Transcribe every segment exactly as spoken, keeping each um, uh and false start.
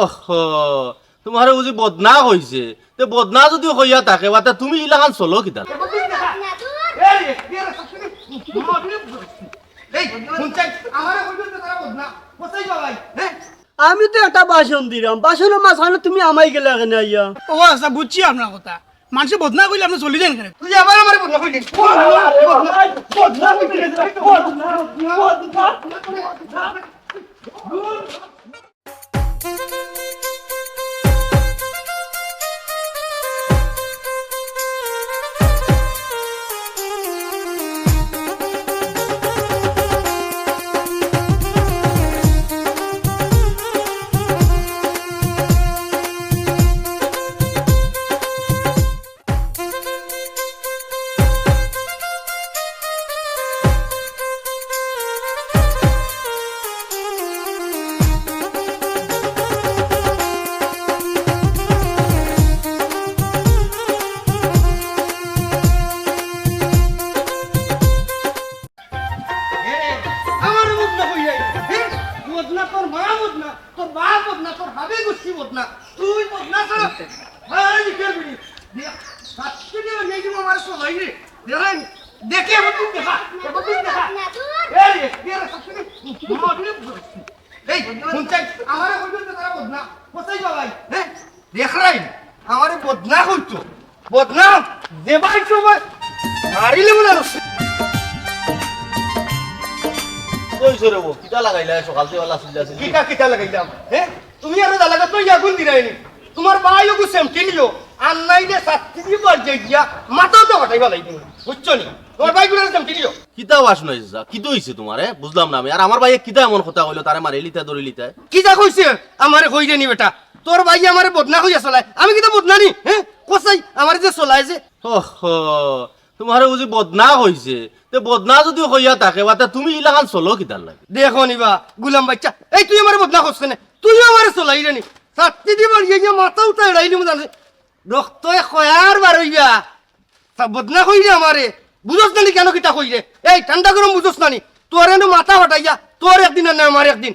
ওহো, তুমারে বুঝি বদনা কইছে? তে বদনা যুদি কইয়া থাকে, বাতে তুমি ইলাখান চলো কিতা? এই, হুনছইন, আমারে কইবে যে তারা বদনা, কইছাই বা ভাই, হ্যাঁ? আমি তো একটা ভাষণ দিরাম, ভাষণর মাঝখানো তুমি আমাই গেলা কেনে আইয়া? ও আচ্ছা, বুঝছি আপনার কথা। মানষে বদনা কইলে আপনে চলি যাইন কেনে? তুই আবার আমারে বদনা কইলি? বদনা, বদনা, বদনা, বদনা, বদনা। এ, আমার বদনা কই যাই? এ, বদনা তোর মা বদনা, তোর বাপ বদনা, তোর হাবি গুষ্টি বদনা, তুই বদনা ছাড়া। এই, কে বিড়ি? দেখ, সাতশো টাকা নিয়ে যাবো আমার সবাই রে। দেখেন, দেখে এখন তুই দেখা, এখন তুই দেখা। এই রে, এ রে, সাতশো টাকা। এই, হুনছইন, আমারে কইবে যে তারা বদনা, কইছাই বা ভাই, হ্যাঁ? দেখরায় নি, আমারে বদনা কইতো। বদনা, যে ভাই সবাই মারিলে মনে হচ্ছে। কইছো রে বউ, কিতা লাগাইলা সকাল থেকে ওলা চিল্লা চিল্লি? কিতা, কিতা লাগাইলাম? হ্যাঁ? তুমি আরো জ্বালাটা তো ইয়াগুন দিরায়নি। তুমার ভাই ওগু সেমটি নিও, আর নাইলে শাস্তি দি বার যাই গিয়া, মাথাও তো ফাটাই ফালাই দিমু। বুঝছো নি? তুমার ভাই গুলারে সেমটি নিও। কিতা বাস নয় যা? কিতা হইছে তুমার, এ? বুঝলাম না আমি। আর আমার ভাইয়ে কিতা এমন কথা কইলো, তারে মারিলিতা, ধরিলিতা? কিতা কইছে? আমারে কইরে নি বেটা। তোর ভাইয়ে আমারে বদনা কইয়া চলায়। আমি কিতা বদনা নি? হ্যাঁ? কইছাই, আমারে যে চলায় যে। ওহো, তুমারে বুঝি বদনা কইছে? তে বদনা যুদি কইয়া থাকে, বাতে তুমি ইলাখান চলো কিতার লাগি? দেখো নি বা, গুলাম বাইচ্চা। এই তুই আমারে বদনা কইছ কেনে? তুইও আমারে চলাইরে নি। শাস্তি দি বার যাই গিয়া, মাথাও তো এড়াইলি মনে জানে। রক্তয় খয়ার বার হইবা। তা বদনা কইরে আমারে। বুঝছ না নি কেনে কিতা কইরে? এই ঠান্ডা গরম বুঝছ না নি? তোর এনে মাথা ফাটাইয়া, তোর একদিন আর না আমার একদিন।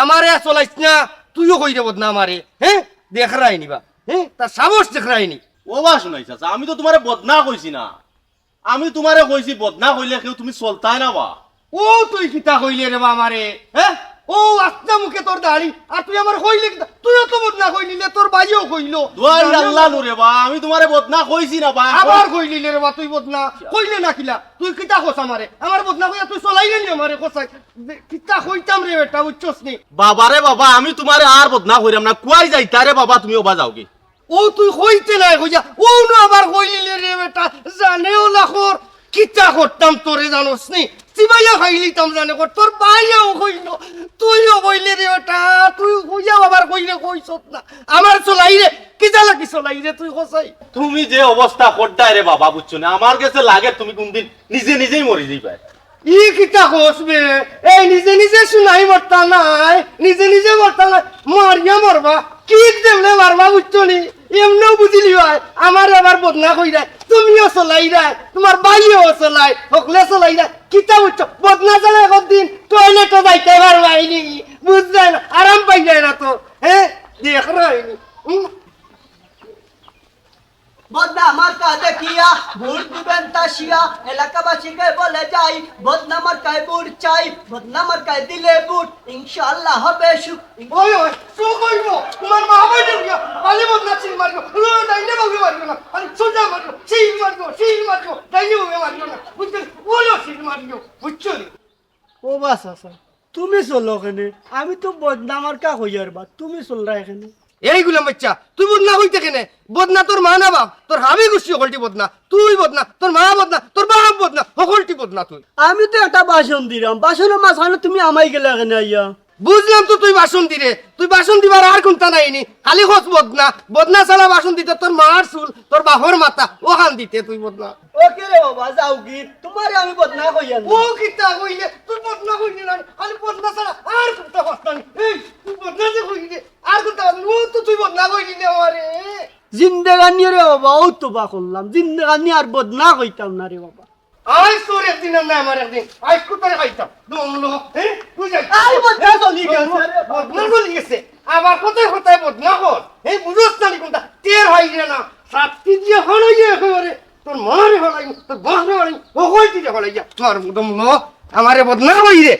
আমারে আর চলাইছ না, তুইও কইরে বদনা আমারে। হ্যাঁ? দেখরায় নি বা। হ্যাঁ? তার সাহস দেখরায় নি। ও বা শুনাই চাচা, আমি তো তুমারে বদনা কইছি না। আমি তুমারে কইছি বদনা কইলে কেউ তুমি চলতায় না বা। ও তুই কিতা কইলে রে বা আমারে, হ্যাঁ? ও আস্তা মুখে তোর দাড়ি, আর তুই আমারে কইলে কিতা? তুইও তো বদনা কইলিলে, তোর ভাইও কইলো। দোয়াই আল্লাহ নু রে বা, আমি তুমারে বদনা কইছি না বা। আবার কইলিলে রে বা তুই বদনা, কইলে না কিলা? তুই কিতা কছ আমারে? আমার বদনা কইয়া তুই চলাইলে নি আমারে কছাই? কিতা কইতাম রে বেটা, বুঝছস নি? বাবা রে বাবা, আমি তুমারে আর বদনা কইরাম না, কুয়াই যাইতা রে বাবা, তুমি ওবা যাওগি। ও তুই কইতে নাই কইয়া, ও নু আবার কইলিলে রে বেটা, জানেও না কর, কিতা করতাম তোরে জানোস নি? চিবাইয়া খাইলিতাম জানে কর, তোর ভাইও কইলো, তুইও কইলে রে বেটা, তুই কইয়াও আবার কইরে কইছত না। আমার চলাইরে, কিতা লাগি চলাইরে তুই কছাই? তুমি যে অবস্থা করতায় রে বাবা, বুঝছো না, আমার গেছে লাগে তুমি কুনদিন নিজে নিজেই মরি যাইবায়। ই কিতা কছ বে? এই নিজে নিজে শুনাই মরতা নায়, নিজে নিজে মরতা নায়, মারিয়া মরবা। কিক দেমনে মারবা বুঝছো নি? এমনেও বুঝিলি ভাই, আমারে আবার বদনা কইরায়, তুমিও চলাইরায়, তুমার ভাইও চলায়, হকলে চলাইরায়। কিতা বুঝছো? বদনা ছাড়া একদিন টয়লেটও যাইতায় পারবায় নি, বুঝরায় না, আরাম পাইরায় না তো, হ্যাঁ? দেখরায় নি। হুম? বদনা মার্কা দেখিয়া ভোট দিবেন তাসিয়া, এলাকাবাসীকে বলে যাই, বদনা মার্কায় ভোট চাই, বদনা মার্কায় দিলে ভোট, ইনশাআল্লাহ হবে সুখ। ওই, ওই, চুপ কইবো, তুমার মা বইন দিয়া, খালি বদনা সিল মারিও, ও, ডাইনে বামে মারিও না, খালি সোজা Mario, seal Mario, seal Mario, ডাইনে বামে মারিও না, বুঝছো নি? ওইও সিল মারিও, বুঝছো নি? ও বা চাচা, তুমি চলো কেনে? আমি তো বদনা মার্কা কইয়ার বা, তুমি চলরায় কেনে? এই গুলাম বাইচ্চা, তুই বদনা কইতে কেনে? বদনা তোর মা না বাপ, তোর হাবি গুষ্টি হকলটি বদনা, তুই বদনা, তোর মা বদনা, তোর বাপ বদনা, হকলটি বদনা তুই। আমি তো একটা ভাষণ দিরাম, ভাষণর মাঝখানো তুমি আমাই গেলা কেনে আইয়া? বুঝলাম তো তুই ভাষণ দিরে, তুই ভাষণ দিবার আর কুন্তা নাই নি, খালি কছ বদনা, বদনা ছাড়া ভাষণ দিতে তোর মার চুল, তোর বাপর মাথা, অখান দিতে তুই বদনা। ওকে রে বাবা, যাওগি, তুমারে আমি বদনা কইয়ার না। ও কিতা কইলে? তুই বদনা কইলি না, খালি বদনা ছাড়া আর কুন্তা কছ না নি। এই, তুই বদনা যে কইলি, আর কুন্তা কছ না নি। ও তো তুই বদনা কইলি না আমারে। জিন্দেগানি রে বাবা, অউ তো বা করলাম, জিন্দেগানি আর বদনা কইতাম না রে বাবা। আইজ তোর একদিন আর না আমার একদিন, আইজ কু তোরে খাইতাম। দম লো, হ্যাঁ? আই বদনা চলি গেছে রে। বদনা চলি গেছে। আবার কথায় কথায় বদনা কর। এই বুঝছ না নি কুনটা? টের অইরে না। শাস্তি দিয়া হলাইয়া একেবারে তোর মারে হলাই, তোর বাপরে হলাই, হকলটিরে হলাইয়া। তোর মুদম ল, আমারে বদনা কইরে।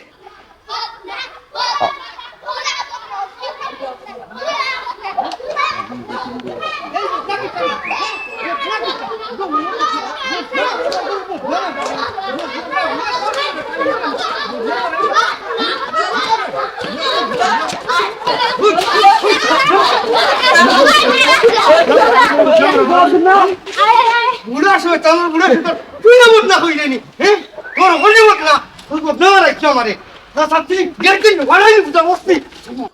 বুড়া শয়তান, বুড়া শয়তান, তুই না বদনা কইরে নি, হ্যাঁ? তোর হলে বদনা, তুই বদনা রাখিস আমারে। না শাস্তি, গেট দিন, বাড়াই বুঝা বস্তি।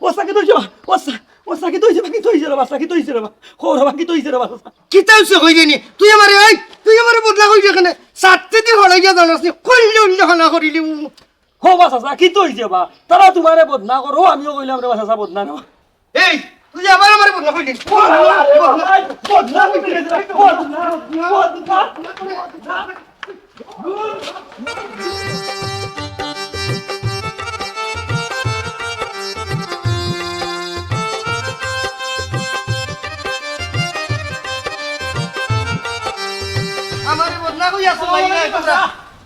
ও সাকি তুই যা, ও সা-, ও সাকি তুই যা, বাকি তুই যা রে বা, সাকি তুই যা রে বা। খো রে বাকি তুই যা রে বা। কিতা অইছে কইরে নি? তুই আমারে, এই, তুই আমারে বদনা কইরে কেনে? শাস্তি দি হলাই গিয়া জানাস নি, কইলে উল্লে হনা করিলি। হো বা চাচা, কিতা অইছে বা? তারা তুমারে বদনা করো, আমিও কইলাম রে বা চাচা বদনা নেওয়া। এই, তুই আবার আমারে বদনা কইলি? বদনা, বদনা, বদনা, বদনা, বদনা। আমারে বদনা কইয়া আছো, ভাই, না, এটা?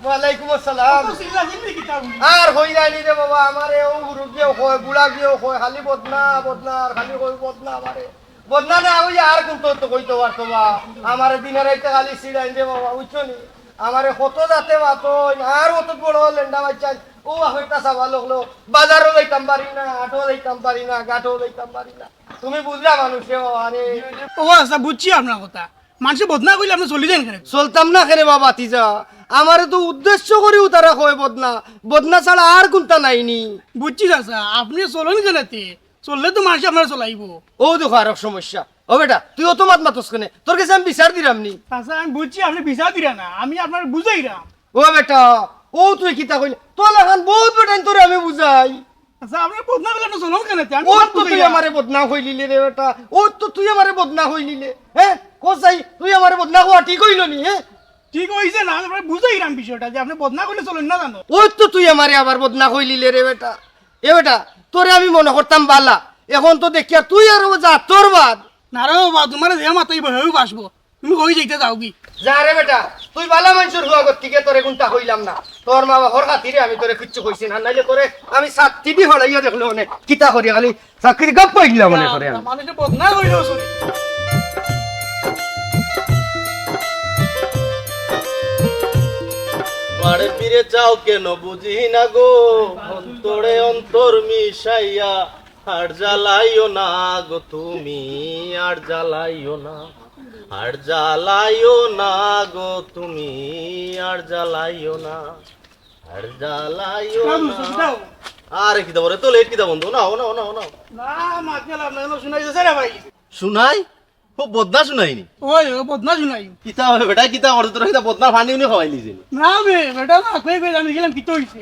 ওয়ালাইকুম আসসালাম। অত চিল্লা চিল্লি কিতা বলি? আর কইরায় নি রে বাবা, আমারে অউ হুরুগিয়েও কয়, বুড়াগিয়েও কয়, খালি বদনা, বদনা, আর খালি কয় বদনা আমারে। বদনা না অইয়া আর কুনতা তো কইতো পারতো বা। আমারে দিনে রাইতে খালি চিড়াইন রে বাবা, বুঝছো নি? আমারে কত জাতে মাতইন, আর অত বড় লেন্ডা বাইচ্চাইন, অউ আখেরটা চাবা লাগলো, বাজারও যাইতাম পারি না, হাটও যাইতাম পারি না, ঘাটও যাইতাম পারি না। তুমি বুঝলা মানুষ রে বাবা রে। ও আচ্ছা, বুঝছি আপনার কথা। মানষে বদনা কইলে আপনে চলি যাইন কেনে? চলতাম না কেনে বাবা, ভাতিজা? আমারে তো উদ্দেশ্য করিউ তারা কয় বদনা। বদনা ছাড়া আর কুনতা নাই নি। বুঝছি চাচা, আপনে চলইন কেনে তে? চললে তো মানষে আপনারে চলাইবো। অউ দেখো আরক সমস্যা। ও বেটা, তুই অত মাত মাতস কেনে? তোর গেছে আমি বিচার দিরাম নি। চাচা, আমি বুঝছি আপনে বিচার দিরা না, আমি আপনারে বুঝাইরাম। ও বেটা, অউ তুই কিতা কইলে? তোর লাখান বউত বেটাইন তোরে আমি বুঝাই। আচ্ছা, আপনে বদনা কইলে আপনে চলইন কেনে তে? আমি অউ তো তুই আমারে বদনা কইলিলে রে বেটা, অউ তো তুই আমারে বদনা কইলিলে, হে? কছাই, তুই আমারে বদনা কওয়া ঠিক অইলো নি, হে? ঠিক অইছে না, আমি আপনারে বুঝাইরাম বিষয়টা যে আপনে বদনা কইলে চলইন না জানো। অউ তো তুই আমারে আবার বদনা কইলিলে রে বেটা। এ বেটা, তোরে আমি মনো করতাম বালা, অখন তো দেখিয়ার তুই আর অউ জাতর বাদ। না রে বাবা, তুমারে যে মাতাইবো হেউ বাসবো। তুমি কই যাইতা যাওগি? যা রে বেটা, তুই বালা মানষর পুয়া গতিকে তোরে কুনতা কইলাম না। তোর মা বাপর খাতিরে আমি তোরে কিচ্ছু কইছি না, নাইলে তোরে আমি ছাত্তি দি হড়াইয়া দেখলে অনে কিতা করি খালি চাকরি গাপ পাইলাম মনে করে আমি। মানষে বদনা কইলো চলি। বারে ফিরে চাও কেন বুঝি না গো, অন্তরে অন্তর মিশাইয়া। আর জ্বালাইও না গো তুমি, আর জ্বালাইও না, আর জ্বালাইও না গো তুমি, আর জ্বালাইও না, আর জ্বালাইও না। আরে কিতা বলে, তো লেট কিতা বন্ধু? না, না, না, না। না, মাত গেলাম না, শুনাই যাচ্ছে রে ভাই। শুনাই? ও বদনা শুনাইনি? ওই, ও বদনা শুনাই। কিতা হবে বেটা, কিতা করতে তোরা? কিতা বদনা পানি উনি খাওয়াই নিছে? না বে, বেটা না, কই কই আমি গেলাম, কিতা অইছে?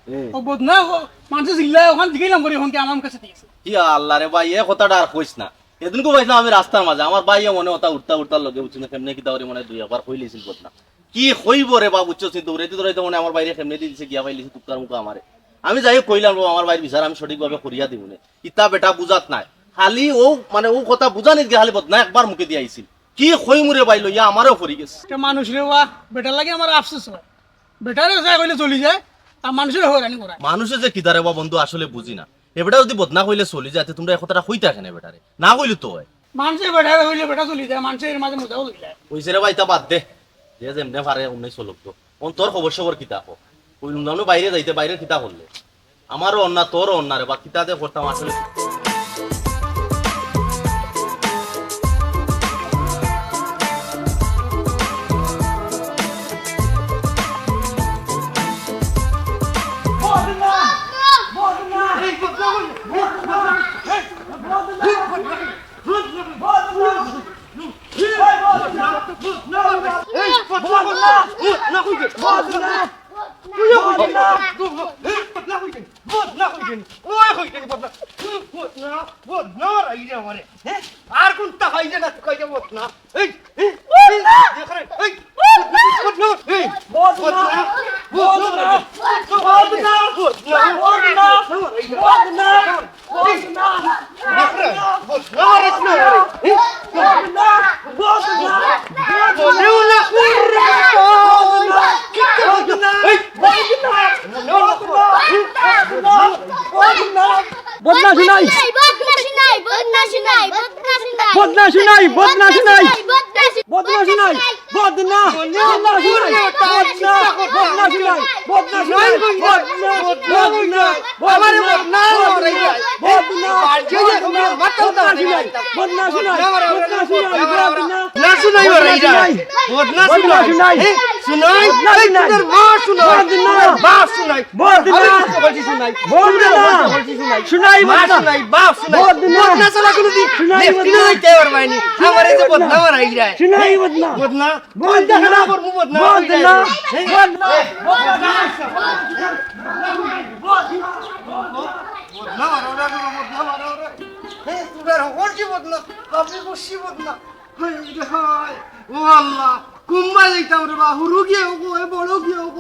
এ। ও বদনা, ও মানষে চিল্লায়, অখান জিগাইলাম করি, অখানকে আমার কাছে দিয়েছে। ইয়া আল্লাহ রে ভাই, এ কথাটা আর কইস না। এদিনকু পাইছিলাম আমি রাস্তার মাঝে, আমার ভাইয়ে মনে অতা উঠতা উঠতার লগে, বুঝছি না, কেমনে কিতা করি মনে অয় দুই একবার কইলিছিল বদনা। কি কইবো রে বা, বুঝছস নি, দৌড়াইতে দৌড়াইতে মনে অয় আমার ভাইরে কেমনে দি দিছে, গিয়া পাইলিছে তুক্কার মুখা আমারে। আমি যাই হোক কইলাম, "বাবা, আমার ভাইর বিচার আমি সঠিকভাবে করিয়া দিমু নে।" ইতা বেটা বুঝাত নায়। খালি অউ, মানে, অউ কথা বুঝানিত গিয়া খালি বদনা একবার মুখে দিয়া আইছিল। কি কইমু রে ভাই, লইয়া আমারেও পড়ি গেছে। একটা মানুষ রে বা, বেটার লাগি আমার আফসোস অয়। বেটারে যাই কইলে চলি যায়, আর মানষরে হয়রানি করায়। মানষে যে কিতা রে বা বন্ধু, আসলে বুঝি না। এ বেটা যদি বদনা কইলে চলি যায়, তে তুমরা এ কথাটা কইতায় কেনে বেটারে? না কইলে তো অয়। মানষে বেটারে কইলে বেটা চলি যায়, মানষে এর মাঝে মজাও লই যায়। অইছে রে বা, ইতা বাদ দে। যে যেমনে পারে অমনেউ চলউক তো। অন তোর খবর সবর কিতা ক? কইলুম না বাইরে যাইতে, বাইরে কিতা করলে? আমারও অন্যা, তোরও অন্যা রে বা, কিতা যে করতাম আসলে। বদনা শুনাই, বদনা, বদনা, বদনা, আমারে বদনা, বদনা, বদনা, বদনা, বদনা শুনাই, বদনা শুনাই, বদনা শুনাই, বদনা। না শুনাই, বদনা শুনাই। বদনা বদনা শুনাই। শুনাই। এ, শুনাই। বদনা এই শুনাই। তোর মা শুনাই। বদনা। তোর বাপ শুনাই। বদনা। আরে, বলছি শুনাই। বদনা। বলছি শুনাই। শুনাই মা বদনা। শুনাই, বাপ শুনাই। বদনা। বদনা ছাড়া কোনোদিন শুনাই লেফটিনে বদনা। যাইতে পারবায় নি। শুনাই আমার এই যে বদনা। বদনা মারাইরা। শুনাই বদনা। বদনা। বদনা। বদনা করমু, বদনা বদনা। মারাইরা। হ্যাঁ? বদনা। বদনা মারাইরা, বদনা মারাইরা। হ্যাঁ, তোরা হকল কি বদনা? আপনি খুশি বদনা। হায় রে হায়, ও আল্লাহ, কুম্বায় যাইতাম রে বা, হুরু গিয়ে হোক, এ বড় গিয়ে হোক,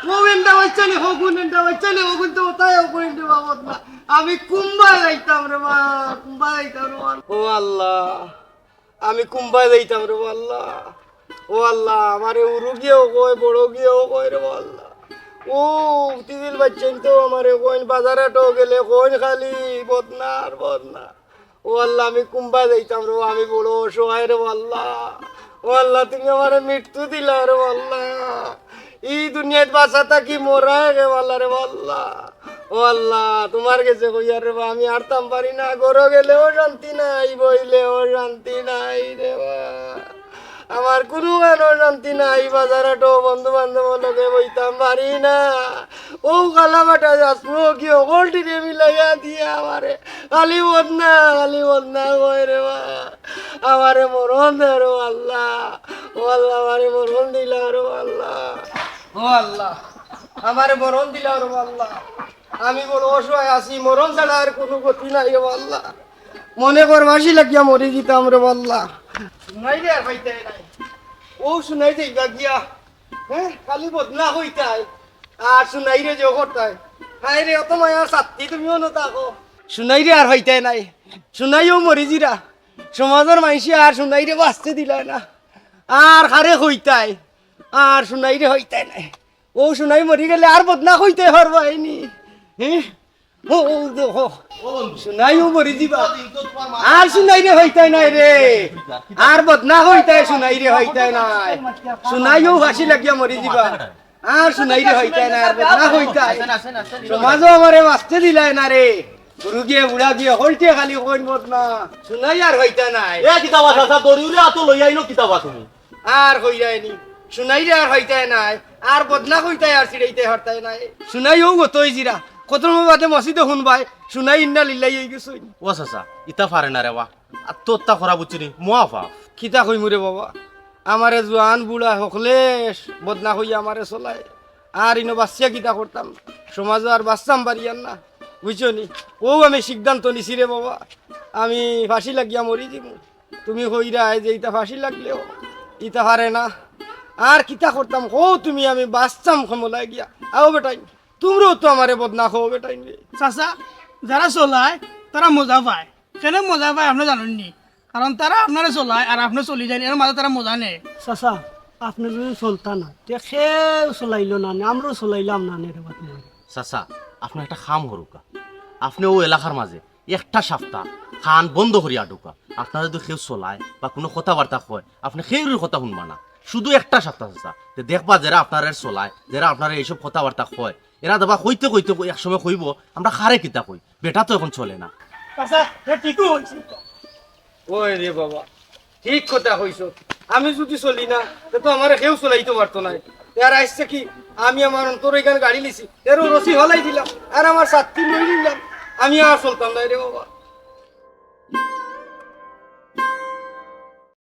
ও এন্ডা বাচ্চা নে হোক, এন্ডা বাচ্চা নে হোক, তো ওটাই হোক, এন্ডা বাবদ না। আমি কুম্বায় যাইতাম রে বা, কুম্বায় যাইতাম রে বা। ও আল্লাহ, আমি কুম্বায় যাইতাম রে বা আল্লাহ। ও আল্লাহ, আমারে হুরু গিয়ে হোক, এ বড় গিয়ে হোক রে বা আল্লাহ। ও, তিদিল বাচ্চাইন তো আমারে কইন, বাজার হাটো গেলে কইন খালি বদনা আর বদনা। ও আল্লাহ, আমি কুম্বায় যাইতাম রে, আমি বড় অসহায় রে আল্লাহ। ও আল্লাহ, তুমি আমারে মৃত্যু দিলাও রে আল্লাহ। ই দুনিয়াত বাঁচা থাকি মরায় রে আল্লাহ রে আল্লাহ। ও আল্লাহ, তোমার গেছে কইয়ার রে বা, আমি আরতাম পারি না, ঘরো গেলেও শান্তি নাই, বইলেও শান্তি নাই রে বা। আমার কুনু কানো শান্তি নাই, বাজার হাটো বন্ধু বান্ধবর লগে বইতাম পারি না। ও কালা বাটা যাস, ও কি হকলটিরে মিলাইয়া দিয়া আমারে খালি বদনা, খালি বদনা কয় রে বা। আমারে মরণ দে রে আল্লাহ। ও আল্লাহ, আমারে মরণ দিলাও রে আল্লাহ। ও আল্লাহ, আমারে মরণ দিলাও রে আল্লাহ। আমি বড় অসহায় আছি, মরণ ছাড়া আর কুনু গতি নাই রে আল্লাহ। মনে কর ফাঁসি লাগিয়া মরি যিতাম রে আল্লাহ। শুনাইরে আর পাইতায় নাই। ও শুনাই যাইবা গিয়া। হ্যাঁ, খালি বদনা কইতায়। আর শুনাইরে যে করতায়। হায় রে, অত মায়ার ছাত্তি তুমিও না থাকো। শুনাইরে আর পাইতায় নাই। শুনাইও মরি যিরা। সমাজর মাইনষে আর শুনাইরে বাঁচতে দিলায় না। আর কারে কইতায়। আর শুনাইরে পাইতায় নাই। ও শুনাই মরি গেলে আর বদনা কইতায় পারবায় নি। হ্যাঁ? ও, ও, ও, ও। শুনাইও মরি যিবা। আর শুনাইরে পাইতায় নাই রে। আর বদনা কইতায় শুনাইরে পাইতায় নাই। শুনাইও ফাঁসি লাগিয়া মরি যিবা। আর শুনাইরে পাইতায় নাই, আর বদনা কইতায়। সমাজও আমারে বাঁচতে দিলায় না রে। হুরু গিয়ে বুড়া গিয়ে হকলটিয়ে খালি কইন বদনা। শুনাই আর পাইতায় নাই। এ কিতা বা চাচা, দড়ি উড়ে আতো লইয়া আইনো কিতা বা তুমি? আর কইরায় নি, শুনাইরে আর পাইতায় নাই, আর বদনা কইতায় আর ছিড়াইতায় পারতায় নাই। শুনাইও গত অই যিরা, কত সময় বাদে মসজিদো হুনবায়, শুনাই ইন্না লিল্লাহি অই গেছইন। ও চাচা, ইতা পারে না রে বা, আত্মহত্যা করা বুঝছো নি, মহাপাপ। কিতা কইমু রে বাবা, আমারে জোয়ান বুড়া হকলে বদনা কইয়া আমারে চলায়, আর ইনো বাঁচিয়া কিতা করতাম, সমাজো আর বাঁচতাম পারিয়ার না, বুঝছো নি? ও আমি সিদ্ধান্ত নিছি রে বাবা, আমি ফাঁসি লাগিয়া মরি যিমু। তুমি কইরায় যে ইতা ফাঁসি লাগলেও ইতা পারে না। আর কিতা করতাম কও তুমি, আমি বাঁচতাম কমলায় গিয়া। আও বেটাইন, তুমরাও তো আমারে বদনা কও বেটাইন রে। চাচা, যারা চলায় তারা মজা পায়। কেনে মজা পায় আপনে জানইন নি? কারণ তারা আপনারে চলায় আর আপনে চলি যাইন, এর মাঝে তারা মজা নেয়। চাচা, আপনে যদি চলতা না, তে কেউ চলাইলো না নে, আমরাও চলাইলাম না নে রে বাপ রে। চাচা, আপনে একটা কাম করুক্কা, আপনে অউ এলাকার মাঝে একটা সাপ্তা কান বন্ধ করি আডুক্কা। আপনারে যদি কেউ চলায় বা কুনু কথাবার্তা কয়, আপনে কেউরর কথা হুনবা না। শুধু একটা সাপ্তা চাচা, তে দেখবা যেরা আপনারে চলায়, যেরা আপনারে এইসব কথাবার্তা কয়, এরা দেখবা কইতে কইতে কই-, এক সময় কইবো, "আমরা কারে কিতা কই, বেটা তো এখন চলে না।" চাচা, হে ঠিকউ কইছে। ওই রে বাবা, ঠিক কথা কইছো। আমি যদি চলি না, তে তো আমারে কেউ চলাইতো পারতো নায়। তে আর আইজ থাকি আমি আমার অন্তরর ইখান গাড়ি লিছি, এরও রশি ফালাই দিলাম, আর আমার ছাত্তি লই নিলাম। আমি আর চলতাম নায় রে বাবা।